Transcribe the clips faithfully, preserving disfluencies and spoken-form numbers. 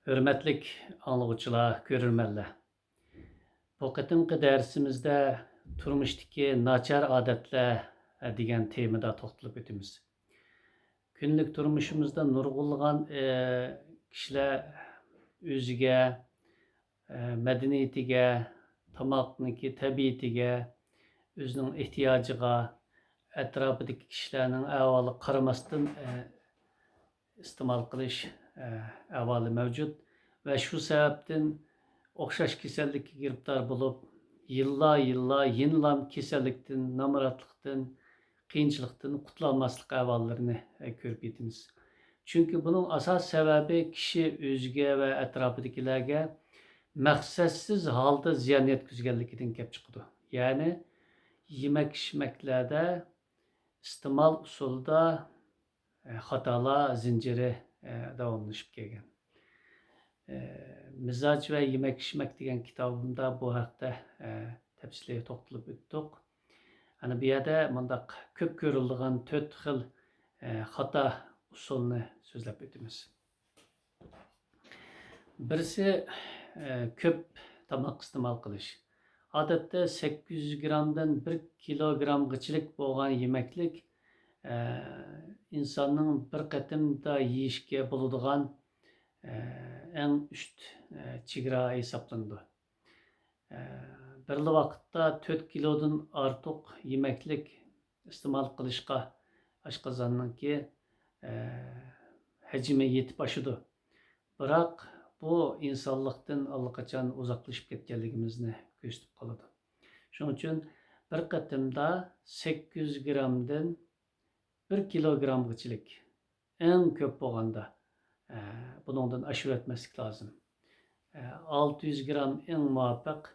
ھۆرمەتلىك ئاڭلىغۇچىلار، كۆرۈرمەنلەر! بۇ قېتىمقى دەرسىمىزدە تۇرمۇشتىكى ناچار ئادەتلەر دېگەن تېمىدا توختىلىپ ئۆتىمىز. كۈندىلىك تۇرمۇشىمىزدا نۇرغۇنلىغان، ئە، كىشىلەر ئۆزىگە، ئە، مەدەنىيىتىگە، تاماقنىڭكى تەبىئىتىگە، ئۆزىنىڭ ئېھتىياجىغا، ئەتراپىدىكى كىشىلەرنىڭ ئەھۋالىغا قارىماستىن، ئە، ئىستېمال قىلىش، ئە، ئەھۋالى مەۋجۇت ۋە شۇ سەۋەبتىن ئوخشاش كېسەللىككە گىرىپتار بولۇپ، يىللار، يىللار يەنىلام كېسەللىكتىن، نامراتلىقتىن، قىيىنچىلىقتىن قۇتۇلالماسلىق ئەھۋاللىرىنى، ئە، كۆرۈپ يېتىمىز. چۈنكى بۇنىڭ ئاساسىي سەۋەبى كىشى ئۆزىگە ۋە ئەتراپىدىكىلەرگە مەقسەتسىز ھالدا زىيان يەتكۈزگەنلىكىدىن كېلىپ چىقىدۇ. يەنى يېمەك-ئىچمەكلەردە ئىستېمال ئۇسۇلىدا، ئە، خاتالار زىنجىرى، ئە، داۋاملىشىپ كەلگەن. ئە، مىزاج ۋە يېمەك-ئىچمەك دېگەن كىتابىمدا بۇ ھەقتە، ئە، تەپسىلىي توختىلىپ ئۆتتۇق. ئەنە بۇ يەردە مۇنداق كۆپ كۆرۈلىدىغان تۆت خىل، ئە، خاتا ئۇسۇلنى سۆزلەپ ئۆتىمىز. بىرسى، ئە، كۆپ تاماق ئىستېمال قىلىش. ئادەتتە سەككىز يۈز گرامدىن بىر كىلوگرامغىچىلىك بولغان يېمەكلىك، ئە، ئىنساننىڭ بىر قېتىمدا يېيىشكە بولىدىغان، ئە، ئەڭ ئۈست، ئە، چېگرا ھېسابلىنىدۇ. ئە، بىرلا ۋاقىتتا تۆت كىلودىن ئارتۇق يېمەكلىك ئىستېمال قىلىشقا ئاشقازاننىڭكى، ئە، ھەجمى يېتىپ ئاشىدۇ. بىراق، بۇ ئىنسانلىقتىن ئاللىقاچان ئۇزاقلىشىپ كەتكەنلىكىمىزنى كۆرسىتىپ قالىدۇ. شۇنىڭ ئۈچۈن بىر قېتىمدا سەككىز يۈز گرامدىن بىر كىلوگرامغىچىلىك، ئەڭ كۆپ بولغاندا، ئە، بۇنىڭدىن ئاشۇرۇۋەتمەسلىك لازىم. ئە، ئالتە يۈز گرام ئەڭ مۇۋاپىق،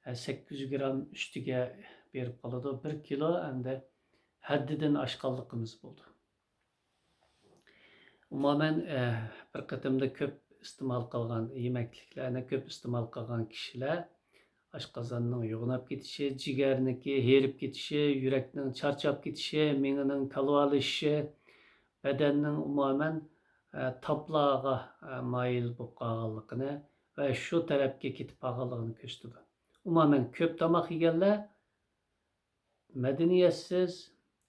ئە، سەككىز يۈز گرام ئۈستىگە بېرىپ قالىدۇ. بىر كىلو ئەمدى ھەددىدىن ئاشقانلىقىمىز بولىدۇ. ئومۇمەن، ئە، بىر قېتىمدا كۆپ ئىستېمال قىلغان يېمەكلىكلەرنى كۆپ ئىستېمال قىلغان كىشىلەر ئاشقازاننىڭ يوغىناپ كېتىشى، جىگەرنىڭكى ھېرىپ كېتىشى، يۈرەكنىڭ چارچاپ كېتىشى، مېڭىنىڭ كالۋالىشىشى، بەدەننىڭ ئومۇمەن، ئە، تاپلارغا، ئە، مايىل بولۇپ قالغانلىقىنى ۋە شۇ تەرەپكە كېتىپ قالغانلىقىنى كۆرسىتىدۇ. ئومۇمەن، كۆپ تاماق يېگەنلەر مەدەنىيەتسىز،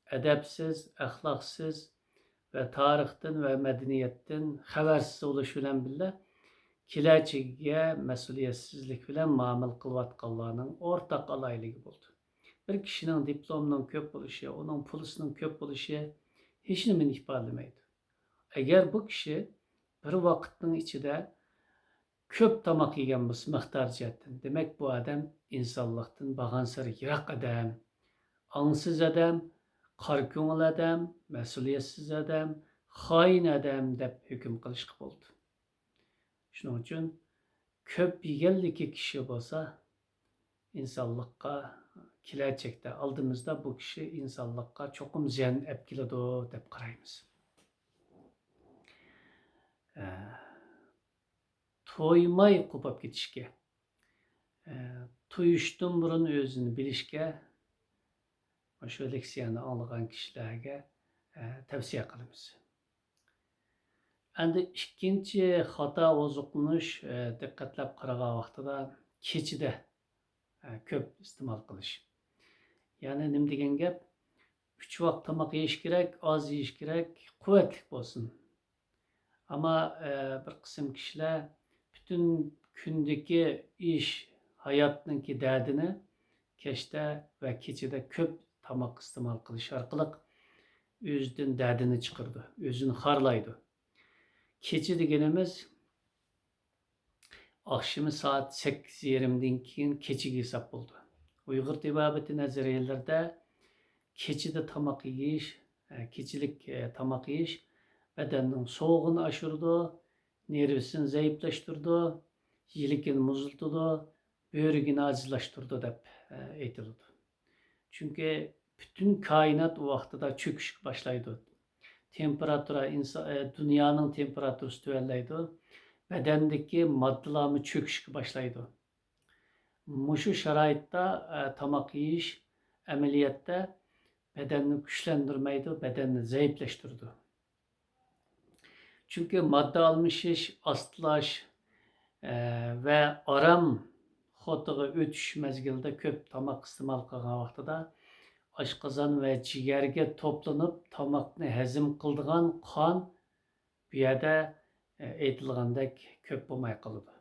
ئەدەپسىز، ئەخلاقسىز ۋە تارىختىن ۋە مەدەنىيەتتىن خەۋەرسىز بولۇش بىلەن بىللە، كېلەچىكىگە مەسئۇلىيەتسىزلىك بىلەن مۇئامىلە قىلىۋاتقانلارنىڭ ئورتاق ئالاھىدىلىكى بولىدۇ. بىر كىشىنىڭ دىپلومىنىڭ كۆپ بولۇشى، ئۇنىڭ پۇلىسىنىڭ كۆپ بولۇشى ھېچنېمىنى ئىپادىلىمەيدۇ. ئەگەر بۇ كىشى بىر ۋاقىتنىڭ ئىچىدە كۆپ تاماق يېگەن بولسا مىقدار جەھەتتىن، دېمەك، بۇ ئادەم ئىنسانلىقتىن بارغانسېرى يىراق ئادەم، ئاڭسىز ئادەم، قارا كۆڭۈل ئادەم، مەسئۇلىيەتسىز ئادەم، خائىن ئادەم دەپ ھۆكۈم قىلىشقا بولىدۇ. شۇنىڭ ئۈچۈن كۆپ يېگەنلىكى كىشى بولسا، ئىنسانلىققا كېلەچەكتە ئالدىمىزدا بۇ كىشى ئىنسانلىققا چوقۇم زىيان ئەپ كېلىدۇ دەپ قارايمىز. ئە، تويماي قوپاپ كېتىشكە، ئە، تويۇشتىن بۇرۇن ئۆزىنى بىلىشكە، مۇشۇ لېكسىيەنى ئاڭلىغان كىشىلەرگە، ئە، تەۋسىيە قىلىمىز. ئەمدى ئىككىنچى خاتا ئوزۇقلىنىش، ئە، دىققەتلەپ قارىغان ۋاقتىدا كېچىدە، ئە، كۆپ ئىستېمال قىلىش. يەنى نېمە دېگەن گەپ؟ ئۈچ ۋاق تاماق يېيىش كېرەك، ئاز يېيىش كېرەك، قۇۋۋەتلىك بولسۇن. ئەمما، ئە، بىر قىسىم كىشىلەر پۈتۈن كۈندىكى ئىش، ھاياتنىڭكى دەردىنى كەچتە ۋە كېچىدە كۆپ تاماق ئىستېمال قىلىش ئارقىلىق ئۆزىدىن دەردىنى چىقىرىدۇ، ئۆزىنى خارلايدۇ. كېچە دېگىنىمىز ئاخشىمى سائەت سەككىز يېرىمدىن كېيىن كېچىگە ھېساب بولىدۇ. ئۇيغۇر تېبابىتى نەزەرىيەلىرىدە كېچىدە تاماق يېيىش، ئە، كېچىلىك، ئە، تاماق يېيىش بەدەننىڭ سوغۇقىنى ئاشۇرىدۇ، نېرۋىسىنى زەئىپلەشتۈرىدۇ، يىلىكىنى مۇزلىتىدۇ، بۆرىكىنى ئاجىزلاشتۇرىدۇ دەپ، ئە، ئېيتىلىدۇ. چۈنكى پۈتۈن كائىنات ئۇ ۋاقتىدا چۆكۈشكە باشلايدۇ. تېمپېراتۇرا ئىنسا-، ئە، دۇنيانىڭ تېمپېراتۇرىسى تۆۋەنلەيدۇ. بەدەندىكى ماددىلارمۇ چۆكۈشكە باشلايدۇ. مۇشۇ شارائىتتا، ئە، تاماق يېيىش ئەمەلىيەتتە بەدەننى كۈچلەندۈرمەيدۇ، بەدەننى زەئىپلەشتۈرىدۇ. چۈنكى ماددا ئالمىشىش، ئاستىلاش، ئە، ۋە ئارام خوتىغا ئۆتۈش مەزگىلىدە كۆپ تاماق ئىستېمال قىلغان ۋاقتىدا ئاشقازان ۋە جىگەرگە توپلىنىپ، تاماقنى ھەزىم قىلىدىغان قان بۇ يەردە، ئە، ئېيتىلغاندەك كۆپ بولماي قالىدۇ.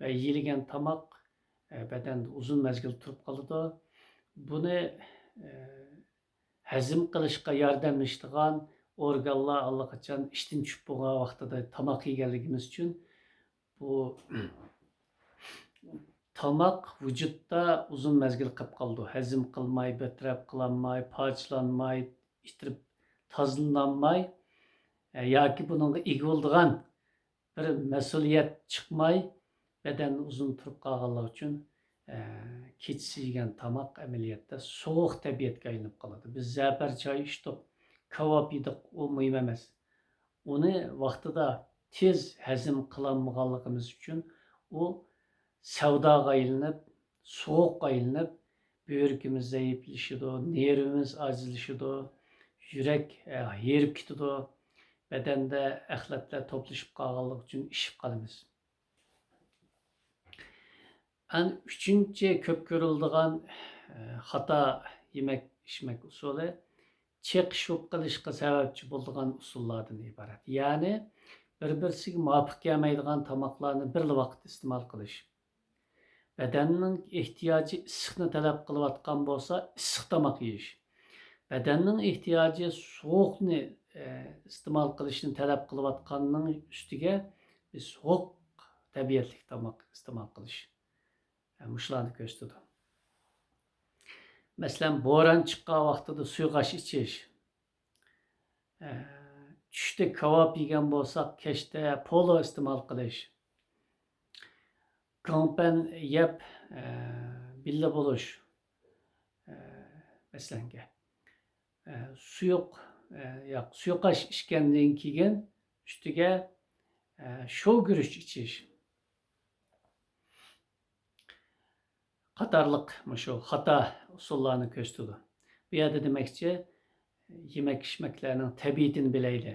ۋە يېيىلگەن تاماق، ئە، بەدەندە ئۇزۇن مەزگىل تۇرۇپ قالىدۇ. بۇنى، ئە، ھەزىم قىلىشقا ياردەملىشىدىغان ئورگانلار ئاللىقاچان ئىشتىن چۈشۈپ بولغان ۋاقتىدا تاماق يېگەنلىكىمىز ئۈچۈن بۇ تاماق ۋۇجۇدتا ئۇزۇن مەزگىل قېلىپ قالىدۇ. ھەزىم قىلماي، بىر تەرەپ قىلالماي، پارچىلانماي، ئىتتىرىپ تازىلىنالماي، ئە، ياكى بۇنىڭغا ئىگە بولىدىغان بىر مەسئۇلىيەت چىقماي، بەدەن ئۇزۇن تۇرۇپ قالغانلىقى ئۈچۈن، ئە، كېچىسى يېگەن تاماق ئەمەلىيەتتە سوغۇق تەبىئەتكە ئايلىنىپ قالىدۇ. بىز زەپەر چاي ئىچتۇق، كاۋاپ يېدۇق، ئۇ مۇھىم ئەمەس. ئۇنى ۋاقتىدا تېز ھەزىم قىلالمىغانلىقىمىز ئۈچۈن ئۇ سەۋداغا ئايلىنىپ، سوغۇققا ئايلىنىپ، بۆرىكىمىز زەئىپلىشىدۇ، نېرۋىمىز ئاجىزلىشىدۇ، يۈرەك، ئە، ھېرىپ كېتىدۇ، بەدەندە ئەخلەتلەر توپلىشىپ قالغانلىقى ئۈچۈن ئىششىپ قالىمىز. ئەنە ئۈچىنچى كۆپ كۆرۈلىدىغان، ئە، خاتا يېمەك ئىچمەك ئۇسۇلى چېقىش بولۇپ قېلىشقا سەۋەبچى بولىدىغان ئۇسۇللاردىن ئىبارەت. يەنى بىر-بىرسىگە مۇۋاپىق كەلمەيدىغان تاماقلارنى بىرلا ۋاقىتتا ئىستېمال قىلىش. بەدەننىڭ ئېھتىياجى ئىسسىقنى تەلەپ قىلىۋاتقان بولسا، ئىسسىق تاماق يېيىش. بەدەننىڭ ئېھتىياجى سوغۇقنى، ئە، ئىستېمال قىلىشنى تەلەپ قىلىۋاتقاننىڭ ئۈستىگە بىز سوغۇق تەبىئەتلىك تاماق ئىستېمال قىلىش. ئە، مۇشۇلارنى كۆرسىتىدۇ. مەسىلەن، بوران چىققان ۋاقتىدا سۇيقاش ئىچىش. ئە، چۈشتە كاۋاپ يېگەن بولساق، كەچتە پولۇ ئىستېمال قىلىش. گاڭپەن يەپ، ئە، بىللە بولۇش. ئە، مەسىلەنگە، ئە، سۇيۇق، ئە، ياق، سۇيۇقئاش ئىچكەندىن كېيىن ئۈستىگە، ئە، شوۋ گۈرۈچ ئىچىش قاتارلىق مۇشۇ خاتا ئۇسۇللارنى كۆرسىتىدۇ. بۇ يەردە دېمەكچى، يېمەك-ئىچمەكلەرنىڭ تەبىئىتىنى بىلەيلى،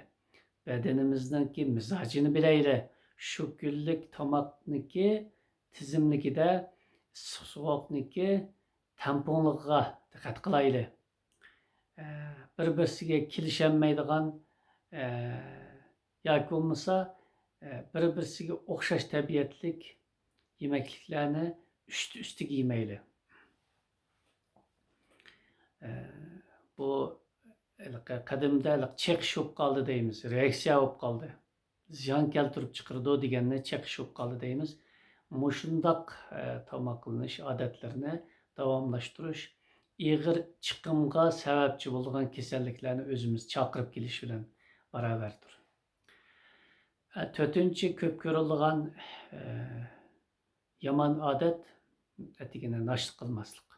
بەدىنىمىزنىڭكى مىزاجىنى بىلەيلى، شۇ كۈنلۈك تاماقنىڭكى تىزىملىكىدە ئىسسىق-سوغۇقنىڭكى تەڭپۇڭلۇقىغا دىققەت قىلايلى. ئە، بىر-بىرسىگە كېلىشەلمەيدىغان، ئە، ياكى بولمىسا، ئە، بىر-بىرسىگە ئوخشاش تەبىئەتلىك يېمەكلىكلەرنى ئۈستى-ئۈستىگە يېمەيلى. ئە، بۇ ھېلىقى قەدىمدە ھېلىقى چېقىش بولۇپ قالدى دەيمىز، رېئاكسىيە بولۇپ قالدى. زىيان كەلتۈرۈپ چىقىرىدۇ دېگەننى چېقىش بولۇپ قالدى دەيمىز. مۇشۇنداق، ئە، تاماقلىنىش ئادەتلىرىنى داۋاملاشتۇرۇش ئېغىر چىقىمغا سەۋەبچى بولىدىغان كېسەللىكلەرنى ئۆزىمىز چاقىرىپ كېلىش بىلەن باراۋەردۇر. ئە، تۆتىنچى كۆپ كۆرۈلىدىغان، ئە، يامان ئادەت، ئەتىگىنى ناشتا قىلماسلىق.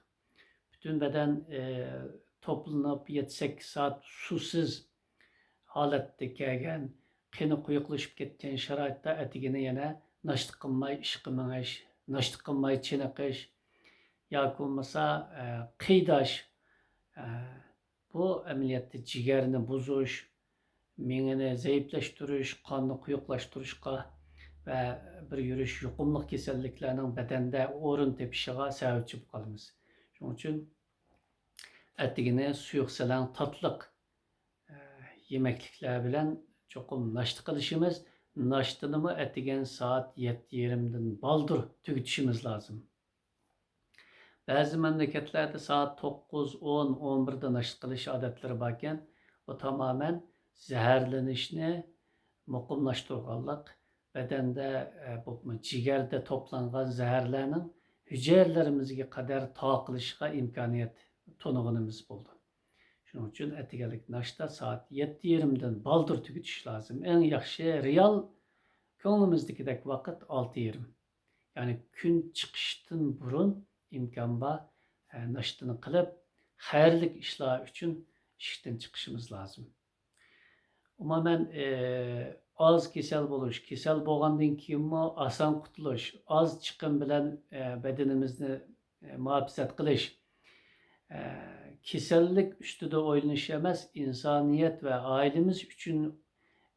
پۈتۈن بەدەن، ئى، توپلىنىپ، يەتتە سەككىز سائەت سۇسىز ھالەتتە كەلگەن، قېنى قويۇقلىشىپ كەتكەن شارائىتتا ئەتىگىنى يەنە ناشتا قىلماي ئىشقا مېڭىش، ناشتا قىلماي چېنىقىش ياكى بولمىسا، ئە، قىيداش، ئە، بۇ ئەمەلىيەتتە جىگەرنى بۇزۇش، مېڭىنى زەئىپلەشتۈرۈش، قاننى قويۇقلاشتۇرۇشقا ۋە بىر يۈرۈش يۇقۇملۇق كېسەللىكلەرنىڭ بەدەندە ئورۇن تېپىشىغا سەۋەبچى بولۇپ قالىمىز. شۇنىڭ ئۈچۈن ئەتىگىنى سۇيۇق سەلەڭ تاتلىق، ئە، يېمەكلىكلەر بىلەن چوقۇم ناشتا قىلىشىمىز. ناشتىنىمۇ ئەتىگەن سائەت يەتتە يېرىمدىن بالدۇر تۈگىتىشىمىز لازىم. بەزى مەملىكەتلەردە سائەت توققۇز، ئون، ئون بىردە ناشتا قىلىش ئادەتلىرى باركەن، بۇ تامامەن زەھەرلىنىشنى مۇقىملاشتۇرغانلىق، بەدەندە، ئە، بولۇپمۇ جىگەردە توپلانغان زەھەرلەرنىڭ ھۈجەيرىلىرىمىزگە قەدەر تارقىلىشىغا ئىمكانىيەت تونۇغىنىمىز بولىدۇ. شۇنىڭ ئۈچۈن ئەتىگەنلىك ناشتا سائەت يەتتە يېرىمدىن بالدۇر تۈگىتىش لازىم. ئەڭ ياخشى، رېئال، كۆڭلىمىزدىكىدەك ۋاقىت ئالتە يېرىم. يەنى كۈن چىقىشتىن بۇرۇن ئىمكان بار، ئە، ناشتىنى قىلىپ، خەيرلىك ئىشلار ئۈچۈن ئىشىكتىن چىقىشىمىز لازىم. ئومۇمەن، ئە، ئاز كېسەل بولۇش، كېسەل بولغاندىن كېيىنمۇ ئاسان قۇتۇلۇش، ئاز چىقىم بىلەن، ئە، بەدىنىمىزنى، ئە، مۇھاپىزەت قىلىش، ئە، كېسەللىك ئۈستىدە ئويلىنىش ئەمەس، ئىنسانىيەت ۋە ئائىلىمىز ئۈچۈن،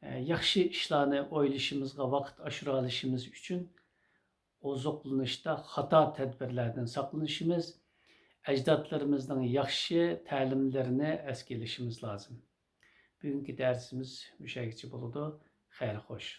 ئە، ياخشى ئىشلارنى ئويلىشىمىزغا ۋاقىت ئاشۇرالىشىمىز ئۈچۈن ئوزۇقلىنىشتا خاتا تەدبىرلەردىن ساقلىنىشىمىز، ئەجدادلىرىمىزنىڭ ياخشى تەلىملىرىنى ئەسكە ئېلىشىمىز لازىم. بۈگۈنكى دەرسىمىز مۇشۇ يەرگىچە بولىدۇ. خەير خوش.